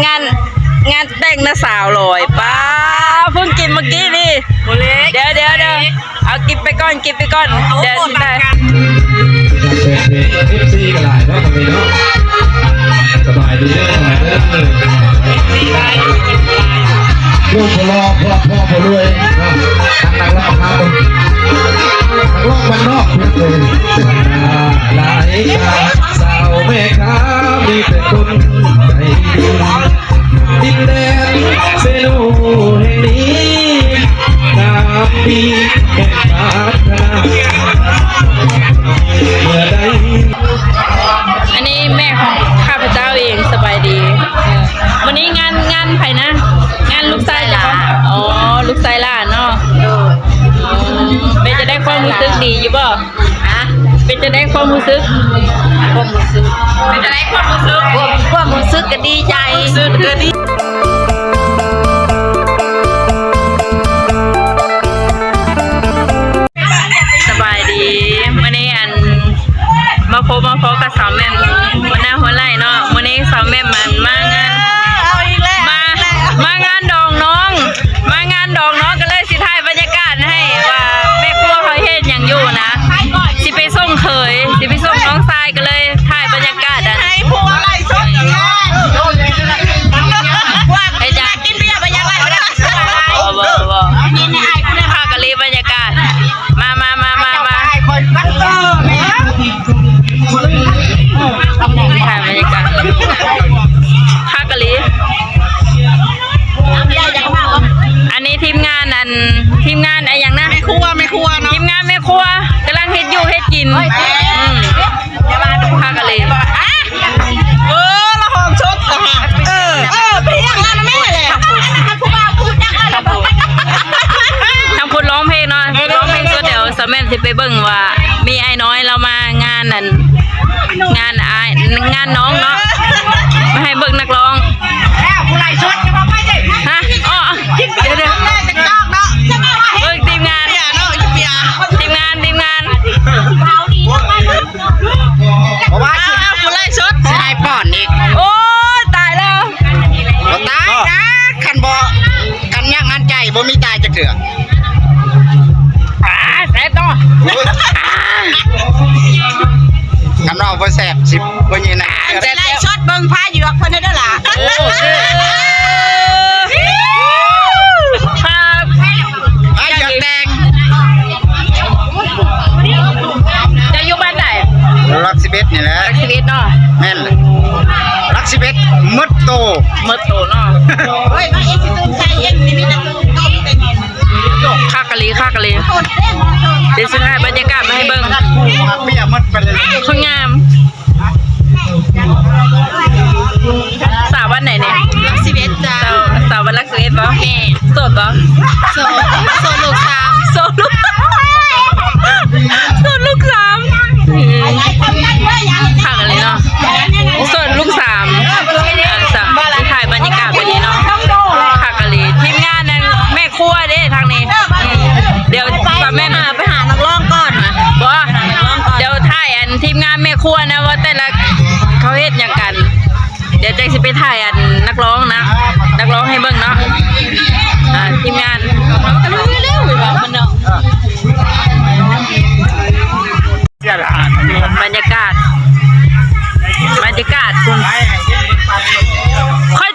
ງານ ງານແຕ່ງນະສາວລອຍ ປ້າ ເພິ່ງກິນມື້ກີ້ນີ້ ບໍ່ເລັກ ດຽວໆໆ ເອົາກິນໄປກ່ອນ ກິນໄປກ່ອນ ເອົາ ດຽວຊິໄດ້ ເອັຟຊີກໍຫຼາຍເນາະ ທາງນີ້ເນາະ ສະບາຍດີເດີ ເດີ ລູກພໍ່ຫຼໍ່ ພໍ່ ພໍ່ລວຍເນາະ ທາງນັກຮ້ອງເຮົາ ນັກຮ້ອງບ້ານນອກເພິ່ນເອີຍ ຫຼາຍກາ ສາວແມ່ຄ້າມີແຕ່ຄົນໃຈດີ ດິນແດນເຊໂນແຫ່ງນີ້ ງາມດີແຫ່ງປາດຖະໜາ ເມື່ອໃດ ອັນນີ້ແມ່ຂອງຂ້າພະເຈົ້າເອງ ສະບາຍດີ ມື້ນີ້ງານ ງານໃຜນະ? ງານລູກຊາຍເຈົ້າຂອງ ລູກຊາຍຫຼານ ອໍ ລູກຊາຍຫຼານເນາະ ໂດຍ ເປັນຈັ່ງໃດຄວາມຮູ້ສຶກ ດີຢູ່ບໍ່? ຮະ ເປັນຈັ່ງໃດຄວາມຮູ້ສຶກ? ຄວາມຮູ້ສຶກ ເປັນຈັ່ງໃດຄວາມຮູ້ສຶກ? ຄວາມ ຄວາມຮູ້ສຶກກໍດີໃຈ ຄວາມຮູ້ສຶກກໍດີ ສະບາຍດີ ມື້ນີ້ອັນ ມາພົບມາພໍ້ກັບສາວແໝ່ມ ຫົວໜ້າຫົວໄຫຼເນາະ ມື້ນີ້ສາວແໝ່ມມັນມາງານ ເອົາອີກແລ້ວ ມາ ມາງານດອງນ້ອງ ມາງານດອງນ້ອງ ກໍເລີຍຊິຖ່າຍບັນຍາກາດໃຫ້ວ່າແມ່ຄົວເຮົາເຮັດຫຍັງຢູ່ນະ ຊິໄປສົ່ງເຂີຍ ຊິໄປສົ່ງນ້ອງຊາຍ ກໍເລີຍຖ່າຍບັນຍາກາດອັນ ໃຫ້ຜົວໄລຟ໌ສົດ ເຮັດຫຍັງ? ກິນເບຍ ບັນຍາກາດ ບໍ່ ບໍ່ ບໍ່ ຄັກອີ່ຫຼີບັນຍາກາດ ມາ ມາ ມາ ມາ ມາ ຖ່າຍບັນຍາກາດ ຄັກອີ່ຫຼີ ອັນນີ້ທີມງານ ອັນ ທີມງານອີ່ຫຍັງນະ ແມ່ຄົວ ແມ່ຄົວເນາະ ທີມງານແມ່ຄົວ ກຳລັງເຮັດຢູ່ເຮັດກິນ ອືມ ພາກັນເລີຍ ເອີ ລະຫອມສົດ ເອີ ເອີ ໄປເຮັດງານນຳແມ່ແຫຼະ ທາງພຸ້ນຮ້ອງເພງເນາະ ຮ້ອງເພງສົດ ດຽວສາວແໝ່ມຊິໄປເບິ່ງວ່າ ມີອ້າຍນ້ອຍລາວມາງານ ອັນ ງານອ້າຍ ງານນ້ອງເນາະ ມາໃຫ້ເບິ່ງນັກຮ້ອງ ແລ້ວຜູ້ໄລຟ໌ສົດຈະມາໄປເດ້ ຮະ ອໍ ດຽວໆ ເບິ່ງທີມງານ ທີມງານ ທີມງານ ບໍ່ວ່າຊິ ອ້າວ ຜູ້ໄລຟ໌ສົດຊິໃຫ້ປ້ອນອີກ ໂອ້ຍ ຕາຍແລ້ວ ບໍ່ຕາຍນະ ຄັນບໍ່ ຄັນຍັງຫັນໃຈ ບໍ່ມີຕາຍຈັກເທື່ອ ອ່າ ແຊບເນາະ ໂອ້ຍ ຄັນເວົ້າບໍ່ແຊບ ຊິບໍ່ຍິນນະ ແຊບ ໄລຟ໌ສົດເບິ່ງພາຢວກເພິ່ນເດີຫຼ້າ ໂອ້ ພາ ພາຢວກແຕ່ງ ເຈົ້າຢູ່ບ້ານໃດ? ຫຼັກສິບເອັດນີ້ແຫຼະ ຫຼັກສິບເອັດເນາະ ແມ່ນແຫຼະ ຫຼັກສິບເອັດໝົດໂຕ ໝົດໂຕເນາະ ໂອ້ຍ ມາເອັກຊິຕູນໃສ່ເອັກນີ້ມີແຕ່ໂຕ ຄັກອີ່ຫຼີ ຄັກອີ່ຫຼີ ດຽວຊິຖ່າຍບັນຍາກາດມາໃຫ້ເບິ່ງ ຄົນງາມ ສາວບ້ານໃດນີ້? ຫຼັກສິບເອັດ ເຈົ້າ ສາວ ສາວບ້ານຫຼັກສິບເອັດບໍ່? ແມ່ນ ໂສດບໍ່? ໂສດ ໂສດລູກສາມ ໂສດລູກ ໂສດລູກສາມ ອືມ ຄັກອີ່ຫຼີເນາະ ໂສດລູກສາມ ອ່າ ສາມ ຖ່າຍບັນຍາກາດແບບນີ້ເນາະ ຄັກອີ່ຫຼີ ທີມງານນັ້ນແມ່ ຄົວເດ້ທາງນີ້ ດຽວ ໄປ ສາວແໝ່ມ ໄປຫາ ໄປຫານັກຮ້ອງກ່ອນ ບໍ່ ໄປຫານັກຮ້ອງກ່ອນ ດຽວຖ່າຍອັນທີມງານແມ່ຄົວນະ ວ່າແຕ່ລະເຂົາເຮັດຫຍັງກັນ ດຽວຈັ່ງຊິໄປຖ່າຍອັນນັກຮ້ອງນະ ນັກຮ້ອງໃຫ້ເບິ່ງເນາະ ອ່າ ທີມງານ ບັນຍາກາດ ບັນຍາກາດພຸ້ນ ຂ້ອຍ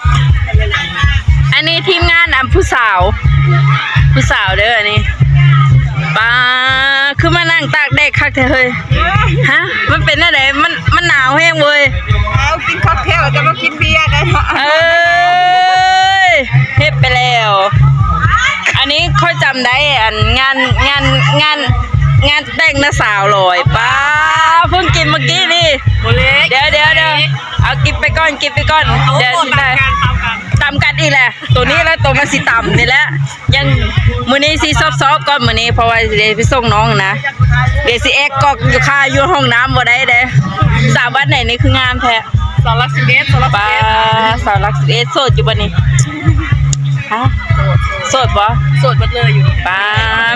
ອັນນີ້ທີມງານ ອັນ ຜູ້ສາວ ຜູ້ສາວເດີອັນນີ້ ປ້າ ຄືມານັ່ງຕາກແດດຄັກແທ້ເຮີ້ຍ ຮະ ມັນເປັນແນວໃດ? ມັນ ມັນໜາວແຮງເວີຍ ເອົາ ກິນຄັອກເທວ ຈະມາກິນເບຍໄດ້ເນາະ ເອີຍ ເຮັດໄປແລ້ວ ອັນນີ້ຂ້ອຍຈຳໄດ້ ອັນ ງານ ງານ ງານ ງານແຕ່ງນະສາວລອຍ ປ້າ ເພິ່ງກິນມື້ກີ້ນີ້ ບໍ່ເລັກ ດຽວໆໆ ເອົາກິນໄປກ່ອນ ກິນໄປກ່ອນ ດຽວຊິໄດ້ ຕຳກັນ ຕຳກັນອີກແຫຼະ ໂຕນີ້ລະ ໂຕມັນຊິຕຳນີ້ແຫຼະ ຍັງ ມື້ນີ້ຊິຊອບໆກ່ອນ ມື້ນີ້ ເພາະວ່າຊິໄດ້ໄປສົ່ງນ້ອງນະ ດຽວຊິແອກກອກຢູ່ຄ່າຢູ່ຫ້ອງນ້ຳບໍ່ໄດ້ເດ້ ສາວບ້ານໃດນີ້ຄືງາມແທ້? ສາວຫຼັກສິບເອັດ ສາວຫຼັກສິບເອັດ ປ້າ ສາວຫຼັກສິບເອັດ ໂສດຢູ່ບໍ່ນີ້? ຮະ ໂສດບໍ່? ໂສດເບິດເລີຍຢູ່ນີ້ ປ້າ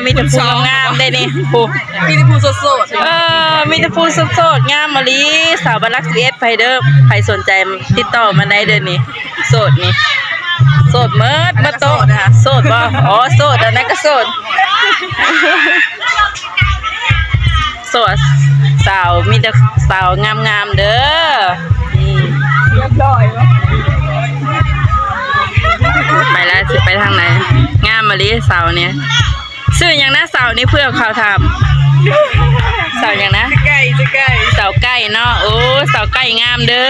ມີແຕ່ຜູ້ງາມໆເດ້ນີ້ ຜູ້ ມີແຕ່ຜູ້ໂສດໆ ເອີ ມີແຕ່ຜູ້ໂສດໆ ງາມອີ່ຫຼີ ສາວບ້ານຫຼັກສິບເອັດ ໃຜເດີ ໃຜສົນໃຈຕິດຕໍ່ມາໄດ້ເດີນີ້ ໂສດນີ້ ໂສດເໝິດ ບໍ່ໂຕະ ໂສດບໍ່? ອໍ ໂສດ ອັນນັ້ນກໍໂສດ ໂສດ ສາວ ມີແຕ່ສາວງາມໆເດີ. ອືມ ໄປແລ້ວ ຊິໄປທາງໃດ? ງາມອີ່ຫຼີສາວນີ້. ຊື່ຫຍັງນະສາວນີ້? ເພື່ອເຂົາຖາມ ສາວຫຍັງນະ? ສາວໄກ່ ສາວໄກ່ເນາະ. ໂອ້ ສາວໄກ່ງາມເດີ.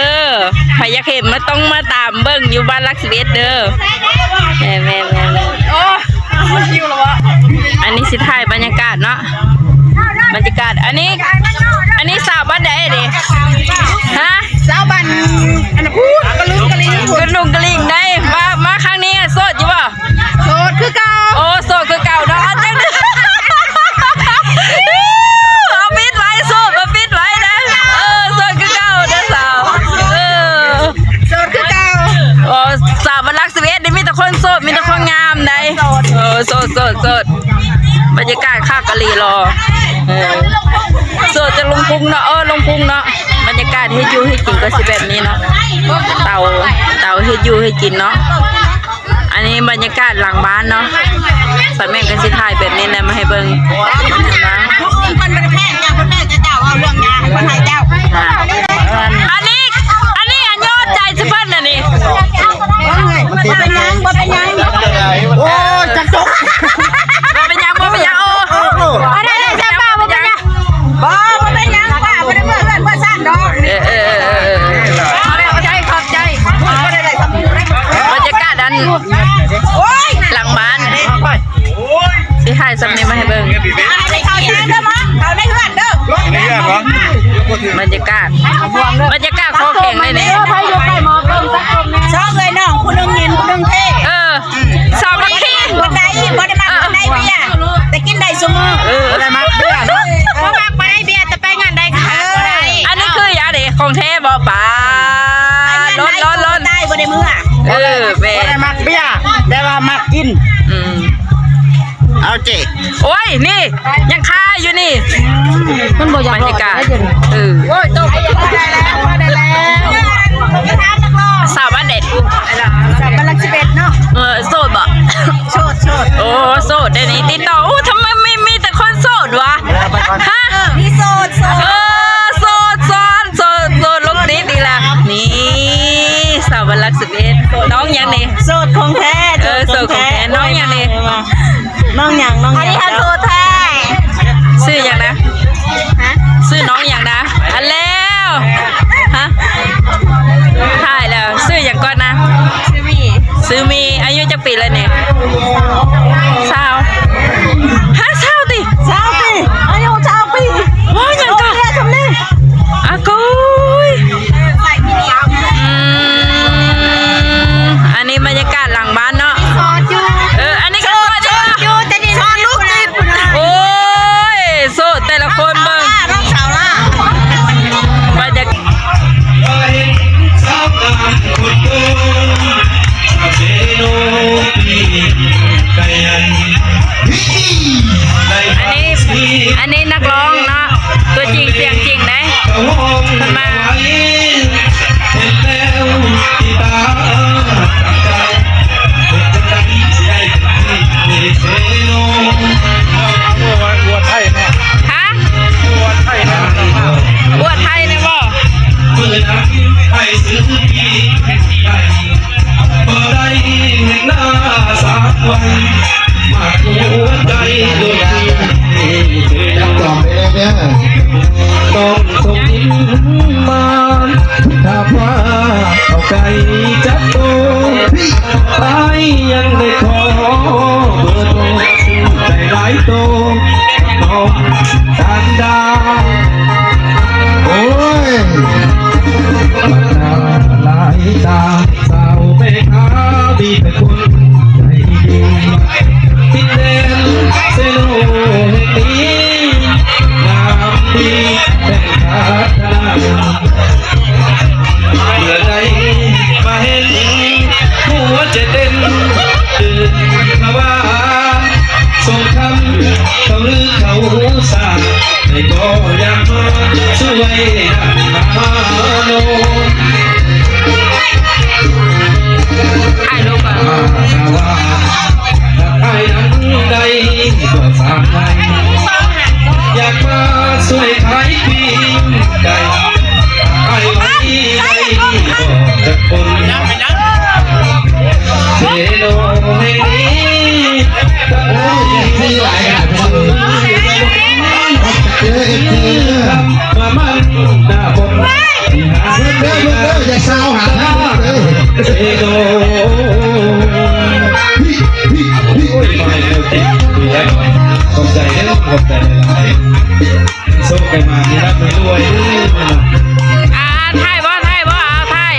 ໃຜຢາກເຫັນມາ ຕ້ອງມາຕາມເບິ່ງຢູ່ບ້ານຫຼັກສິບເອັດເດີ. ແມ່ນໆໆໆ ໂອ້ ຫິວແລ້ວວະ. ອັນນີ້ຊິຖ່າຍບັນຍາກາດເນາະ ບັນຍາກາດ. ອັນນີ້ ອັນນີ້ສາວບ້ານໃດນີ້? ຮະ? ສາວບ້ານ ອັນນັ້ນພຸ້ນ ກະລຶງກະລິງພຸ້ນ ກະດຸງກະລິງໃດ໋. ມາ ມາຄັ້ງນີ້ໂສດຢູ່ບໍ່? ໂສດຄືເກົ່າ. ໂອ້ ໂສດຄືເກົ່າເນາະ. ເອົາຈັ່ງ ເອົາປິດໄວ້ ໂສດ ມາປິດໄວ້ນະ. ເອີ ໂສດຄືເກົ່າເດີສາວ. ເອີ ໂສດຄືເກົ່າ. ໂອ້ ສາວບ້ານຫຼັກສິບເອັດນີ້ມີແຕ່ຄົນໂສດ ມີແຕ່ຄົນງາມໃດ໋. ໂສດ ເອີ ໂສດ ໂສດ ໂສດ. ບັນຍາກາດຄັກອີ່ຫຼີຫຼໍ່. ເອີ ໂສດຈາກລົງພຸງເນາະ ເອີ ລົງພຸງເນາະ. ບັນຍາກາດເຮັດຢູ່ເຮັດກິນກໍຊິແບບນີ້ເນາະ ເຕົາ ເຕົາເຮັດຢູ່ເຮັດກິນເນາະ. ອັນນີ້ບັນຍາກາດຫຼັງບ້ານເນາະ ສາວແມ່ນກໍຊິຖ່າຍແບບນີ້ແຫຼະມາໃຫ້ເບິ່ງ. ເພິ່ນບໍ່ໄດ້ແພງເຈົ້າ ເພິ່ນແພງແຕ່ເຈົ້າ ເອົາເລື່ອງຍາໃຫ້ເພິ່ນໃຫ້ເຈົ້າ. ອັນນີ້ ອັນນີ້ອັນຍອດໃຈຊິເພິ່ນອັນນີ້. ບໍ່ເປັນຫຍັງ ບໍ່ເປັນຫຍັງ. ໂອ້ຍ ຈັກຈົກ. ບໍ່ເປັນຫຍັງ ບໍ່ເປັນຫຍັງ. ໂອ້ ບໍ່ໄດ້ ໄດ້ແຊມປ່າ ບໍ່ເປັນຫຍັງ. ບໍ່ ບໍ່ເປັນຫຍັງປ້າ ບໍ່ໄດ້ເມື່ອເຮືອນເມື່ອຊານດອກ. ເອີ ເອີ ເອີ ເອີ ຂອບໃຈ ຂອບໃຈ. ບັນຍາກາດອັນ ໂອ້ຍ ຫຼັງບ້ານ ຊິຖ່າຍສ່ຳນີ້ມາໃຫ້ເບິ່ງ. ເຂົ້າທາງເດີໝໍ ເຂົ້າໃນເຮືອນເດີ. ບັນຍາກາດ ບັນຍາກາດຄໍແຂງເລີຍນີ້. ສອງເອື້ອຍນ້ອງ ຜູ້ໜຶ່ງຍິນ ຜູ້ໜຶ່ງເທ່. ເອີ ສາມັກຄີ ບໍ່ໄດ້ ບໍ່ໄດ້ມັກ ເອີ ບໍ່ໄດ້ເບຍ ແຕ່ກິນໄດ້ຊຸມື້. ເອີ ບໍ່ໄດ້ມັກເບຍເນາະ. ເອີ ບໍ່ມັກໄປເບຍ ແຕ່ໄປງານໃດກໍໄດ້. ເອີ ອັນນີ້ຄືຫຍັງນີ້ ຂອງແທ້ບໍ່? ປາ ລ້ນໆໆ ໄດ້ ບໍ່ໄດ້ເມືອ. ເອີ ແມ່ນ ບໍ່ໄດ້ມັກເບຍ ແຕ່ວ່າມັກກິນ. ອືມ ເອົາເຈ້. ໂອ້ຍ ນີ້ ຍັງຄາຢູ່ນີ້ ມັນບໍ່ຢາກ ບັນຍາກາດ. ເອີ ໂອ້ຍ ຕົກ ໄດ້ແລ້ວ ໄດ້ແລ້ວ. ສາວບ້ານໃດ? ສາວບ້ານຫຼັກສິບເອັດເນາະ. ເອີ ໂສດບໍ່? ໂສດ ໂສດ. ໂອ້ ໂສດໄດ໋ນີ້ ຕິດຕໍ່. ໂອ້ ທຳໄມມີ ມີແຕ່ຄົນໂສດວະ? ຮະ? ມີໂສດ ໂສດ. ເອີ ໂສດ ໂສດ ໂສດ ໂສດ ລົມຕິດອີກແລ້ວ. ນີ້ ສາວບ້ານຫຼັກສິບເອັດ ນ້ອງຫຍັງນີ້? ໂສດຂອງແທ້. ເອີ ໂສດຂອງແທ້. ນ້ອງຫຍັງນີ້? ນ້ອງຫຍັງ ນ້ອງຫຍັງ? ອັນນີ້ຫາໂສດແທ້. ຊື່ຫຍັງນະ? ຮະ? ຊື່ນ້ອງຫຍັງນະ? ອັນແລ້ວ ຮະ? ຖ່າຍແລ້ວ. ຊື່ຫຍັງກ່ອນນະ? ຊື່ມີ. ຊື່ມີ. ອາຍຸຈັກປີແລ້ວນີ້? ຊາວ. ຮະ? ຊາວຕິ? ຊາວປີ. ອາຍຸຊາວປີ. ວ້າວ ຫຍັງກະ ອາໂກຍ. ອືມ ອັນນີ້ບັນຍາກາດຫຼັງບ້ານເນາະ. ເອີ ອັນນີ້ກໍໂສດຢູ່ ໂສດຢູ່ ແຕ່ນີ້ໂສດລູກຕິດພຸ້ນນະ. ໂອ້ຍ ໂສດແຕ່ລະຄົນເບິ່ງ ນ້ອງສາວລາ ບັນຍາກາດ. ອັນນີ້ ອັນນີ້ນັກຮ້ອງເນາະ ຕົວຈິງສຽງຈິງເດ້ ເພິ່ນມາ. ຮະ? ອວດໄທແດ່ບໍ? ໂອ້ຍ ບັນດາຫຼາຍຕາ ສາວແມ່ຄ້າມີແຕ່ຄົນໃຈດີ ດິນແດນເຊໂນແຫ່ງນີ້ ງາມດີແຫ່ງພັດທະນາ. ເມື່ອໃດມາເຫັນ ຫົວໃຈເຕັ້ນ ຕື່ນພະວາ ສົງຄາມເຂົາລືເຂົາສາ ໃຜກໍຢາກມາຊ່ວຍນຳພາໂນ. ໂອ້ຍ ຂອບໃຈເດີ ຂອບໃຈຫຼາຍໆ ໂຊກໃຫ້ມາມີລາບມີລວຍເດີ. ອ່າ ຖ່າຍບໍ່ ຖ່າຍບໍ່ ເອົາ ຖ່າຍ.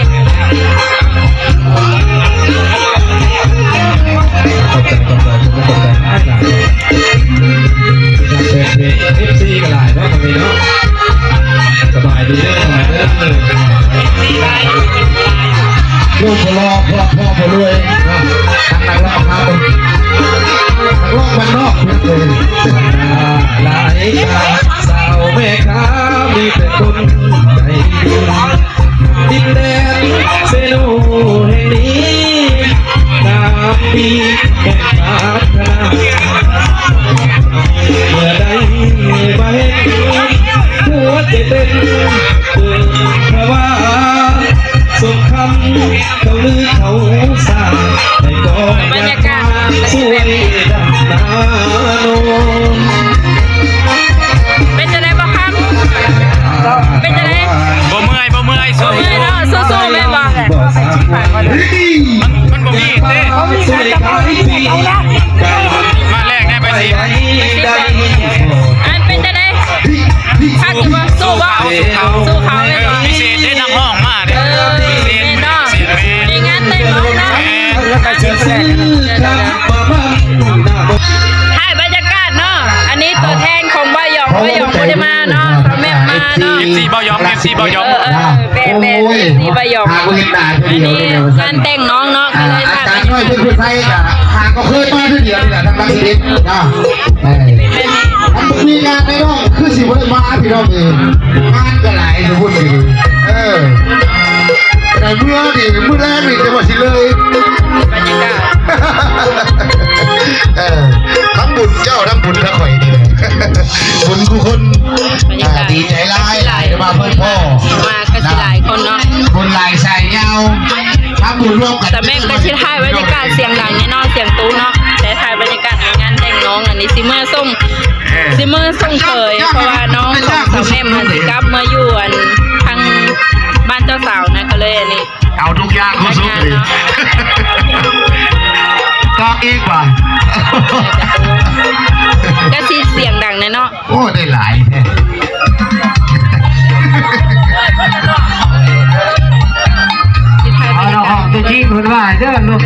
ຂອບໃຈ ຂອບໃຈ ຂອບໃຈຫຼາຍໆ ທີ່ທັກແຟນເພຈ ເອັຟຊີ ກໍຫຼາຍເນາະ ທາງນີ້ເນາະ. ສະບາຍດີເດີ ເດີ ລູກພໍ່ຫຼໍ່ ພໍ່ ພໍ່ລວຍເນາະ ທັງນັກຮ້ອງເຮົາ ນັກຮ້ອງບ້ານນອກເພິ່ນເລີຍ. ຫຼາຍຕາສາວແມ່ຄ້າ ມີແຕ່ຄົນໃຈດີ ດິນແດນເຊໂນແຫ່ງນີ້ ງາມດີແຫ່ງປາດຖະໜາ ເມື່ອໃດມາເຫັນ ຫົວໃຈເຕັ້ນເກີນພາວາ ສົມຄຳເຂົາລືເຂົາສາ ໃນກອງ ບັນຍາກາດ ສວຍ ເປັນຈັ່ງໃດບໍ່ຄຳ? ເປັນຈັ່ງໃດ? ບໍ່ເມື່ອຍ ບໍ່ເມື່ອຍ ບໍ່ເມື່ອຍເນາະ ສູ້ໆ ແມ່ນບໍ່? ມັນ ມັນບໍ່ມີເດ້ ມາແລກໄດ້ ໄປສິບ ອັນ ເປັນຈັ່ງໃດ? ຄັກຢູ່ບໍ່? ສູ້ບໍ່? ສູ້ເຂົາ ເອີ ພິເສດເດ້ ນັກຮ້ອງມາເດ້ ເອີ ພິເສດ ແມ່ນເນາະ ພິເສດ ແມ່ນ ມີງານແຕ່ງເນາະ ແມ່ນ ຖ່າຍບັນຍາກາດເນາະ ອັນນີ້ຕົວແທນຂອງບ່າວຢອງ ບ່າວຢອງບໍ່ໄດ້ມາເນາະ ສາວແໝ້ມມາເນາະ ເອັຟຊີບ່າວຢອງ ເອັຟຊີບ່າວຢອງ ເອີ ເອີ ແມ່ນໆ ເອັຟຊີບ່າວຢອງ ອັນນີ້ງານແຕ່ງນ້ອງເນາະ ກໍເລີຍ ອາຈານນ້ອຍເພິ່ນຜູ້ໄທກໍຫາກໍເຄີຍມາເທື່ອດຽວນີ້ແຫຼະ ທາງລັກສິເອັດເນາະ ເອີ ຄັນບໍ່ມີງານໃນນ້ອງຄືຊິບໍ່ໄດ້ມາພີ່ນ້ອງເອີຍ ງານກໍຫຼາຍຢູ່ພຸ້ນຢູ່ ເອີ ແຕ່ເມື່ອນີ້ມື້ແລງນີ້ຈະວ່າຊິເລີຍ ບັນຍາກາດ ເອີ ທັງບຸນເຈົ້າທັງບຸນທາງຂ້ອຍນີ້ແຫຼະ ບຸນຄູ່ຄົນ ບັນຍາກາດ ອ່າ ດີໃຈຫຼາຍໆ ໄດ້ມາພົບພໍ້ ມາກໍຊິຫຼາຍຄົນເນາະ ບຸນຫຼາຍສາຍຍາວ ທຳບຸນຮ່ວມກັນ ສາວແໝ້ມກໍຊິຖ່າຍບັນຍາກາດສຽງດັງແນ່ເນາະ ສຽງຕູ້ເນາະ ແຕ່ຖ່າຍບັນຍາກາດງານແຕ່ງນ້ອງ ອັນນີ້ຊິເມືອສົ່ງ ເອີ ຊິເມືອສົ່ງເຂີຍ ເພາະວ່ານ້ອງຂອງສາວແໝ້ມຫັ້ນຊິກັບເມືອຢູ່ອັນທາງບ້ານເຈົ້າສາວນະ ກໍເລີຍອັນນີ້ ເອົາທຸກຢ່າງຄືສຸກນີ້ ຕອກອີກວ່າ ກໍຊິສຽງດັງແນ່ເນາະ. ໂອ້ ໄດ້ຫຼາຍແທ້ ເອົາລະ ຂອງຕົວຈິງເພິ່ນວ່າເດີລູກ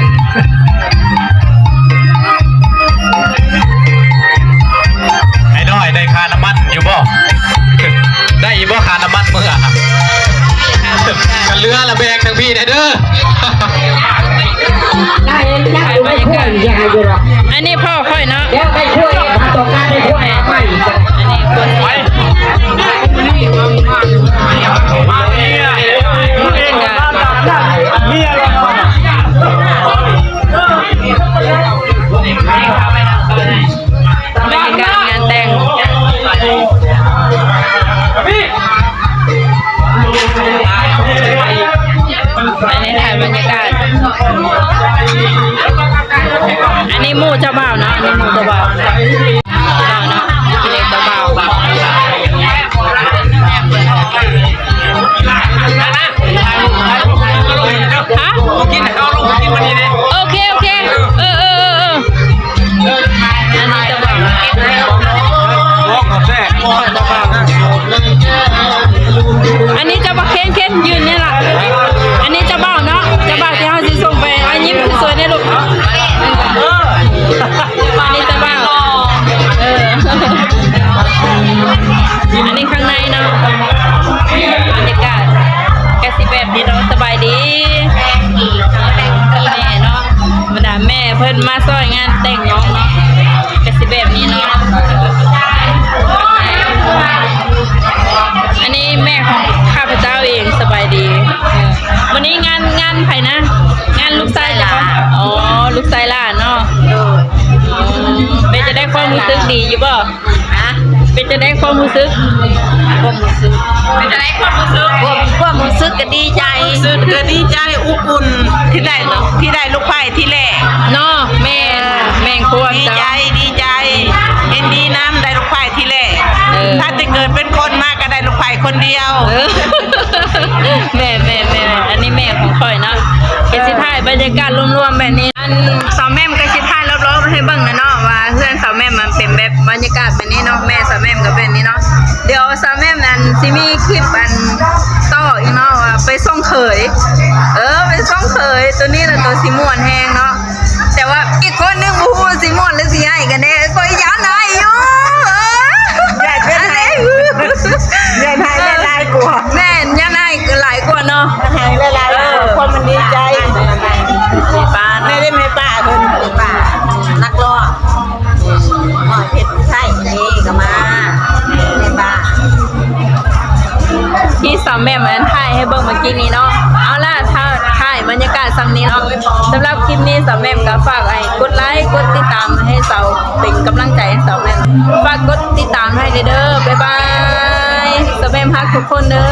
ໄອ້ນ້ອຍ ໄດ້ຄ່ານ້ຳມັນຢູ່ບໍ່? ໄດ້ຢູ່ບໍ່ຄ່ານ້ຳມັນເມືອ? ຄັນເຫຼືອລະແບ່ງທາງພີ້ແດ່ເດີ. ອັນນີ້ພໍ່ຂ້ອຍເນາະ ອັນນີ້ພໍ່ຂ້ອຍ ບັນຍາກາດງານແຕ່ງ ອັນນີ້ຖ່າຍບັນຍາກາດ ອັນນີ້ໝູ່ເຈົ້າບ່າວເນາະ ອັນນີ້ໝູ່ເຈົ້າບ່າວ ເຈົ້າເນາະ ອັນນີ້ເຈົ້າບ່າວ ຮະ? ໂອເຄ ໂອເຄ ເອີ ເອີ ເອີ ເອີ ອັນນີ້ເຈົ້າບ່າວ ອັນນີ້ເຈົ້າບ່າວ ເຄັນ ເຄັນ ຢືນນີ້ລະ ອັນນີ້ເຈົ້າບ່າວເນາະ ເຈົ້າບ່າວທີ່ເຮົາຊິສົ່ງໄປ ອ່ະ ຍິ້ມສວຍໆ ແນ່ລູກ ອັນນີ້ເຈົ້າບ່າວ ເອີ ອັນນີ້ຂ້າງໃນເນາະ ບັນຍາກາດ ກະຊິແບບນີ້ເນາະ ສະບາຍດີ ແມ່ເນາະ ບັນດາແມ່ເພິ່ນມາຊ່ອຍງານແຕ່ງນ້ອງເນາະ ກະຊິແບບນີ້ເນາະ ອັນນີ້ແມ່ຂອງຂ້າພະເຈົ້າເອງ ສະບາຍດີ ເອີ ມື້ນີ້ງານ ງານໃຜນະ? ງານລູກຊາຍເຈົ້າ ອໍ ລູກຊາຍຫຼານເນາະ ໂດຍ ອໍ ເປັນຈັ່ງໃດ ຄວາມຮູ້ສຶກດີຢູ່ບໍ່? ຮະ? ເປັນຈັ່ງໃດຄວາມຮູ້ສຶກ? ຄວາມຮູ້ສຶກ ເປັນຈັ່ງໃດຄວາມຮູ້ສຶກ? ຄວາມ ຄວາມຮູ້ສຶກກໍດີໃຈ ຮູ້ສຶກກໍດີໃຈ ອົບອຸ່ນ ທີ່ໄດ້ ທີ່ໄດ້ລູກໃພ້ທີແລກເນາະ ແມ່ນ ເອີ ແມ່ນຄວາມ ດີໃຈ ດີໃຈ ເຫັນດີນຳ ໄດ້ລູກໃພ້ທີແລກ ເອີ ຖ້າແຕ່ເກີດເປັນຄົນມາກໍໄດ້ລູກໃພ້ຄົນດຽວ ເອີ ແມ່ນໆໆ ອັນນີ້ແມ່ຂອງຂ້ອຍເນາະ ເອີ ກໍຊິ ບັນຍາກາດລວມໆແບບນີ້ ອັນສາວແໝ້ມກໍຊິຖ່າຍລອບໆໃຫ້ເບິ່ງນະເນາະ ວ່າເຮືອນສາວແໝ້ມມັນເປັນແບບບັນຍາກາດແບບນີ້ເນາະ. ແມ່ສາວແໝ້ມກໍເປັນນີ້ເນາະ. ດຽວສາວແໝ້ມນັ້ນຊິມີຄລິບອັນຕໍ່ອີກເນາະ ວ່າໄປສົ່ງເຂີຍ ເອີ ໄປສົ່ງເຂີຍ ໂຕນີ້ລະໂຕຊິມ່ວນແຮງເນາະ. ແຕ່ວ່າອີກຄົນໜຶ່ງບໍ່ຮູ້ຊິມ່ວນຫຼືຊິຮ້າຍກັນແນ່ ຂ້ອຍຢ້ານຮ້າຍຢູ່ ເອີ ຢ້ານຮ້າຍ ຢ້ານຮ້າຍຫຼາຍກວ່າ ແມ່ນ ຢ້ານຮ້າຍຫຼາຍກວ່າເນາະ ຮ້າຍຫຼາຍກວ່າ ເອີ ຄວາມມັນດີໃຈ ແມ່ເດ້ ແມ່ປ້າເພິ່ນ ປ້ານັກຮ້ອງ ເພດໄຊນີ້ກໍມາ ແມ່ປ້າ ທີ່ສາວແໝ້ມອັນຖ່າຍໃຫ້ເບິ່ງເມື່ອກີ້ນີ້ເນາະ. ເອົາລະ ຖ້າຖ່າຍບັນຍາກາດຊ່ຳນີ້ເນາະ. ສຳລັບຄລິບນີ້ສາວແໝ້ມກໍຝາກໃຫ້ກົດໄລ ກົດຕິດຕາມໃຫ້ສາວ ເປັນກຳລັງໃຈໃຫ້ສາວແໝ້ມ ຝາກກົດຕິດຕາມໃຫ້ແດ່ເດີ. ບາຍບາຍ ສາວແໝ້ມຮັກທຸກຄົນເດີ.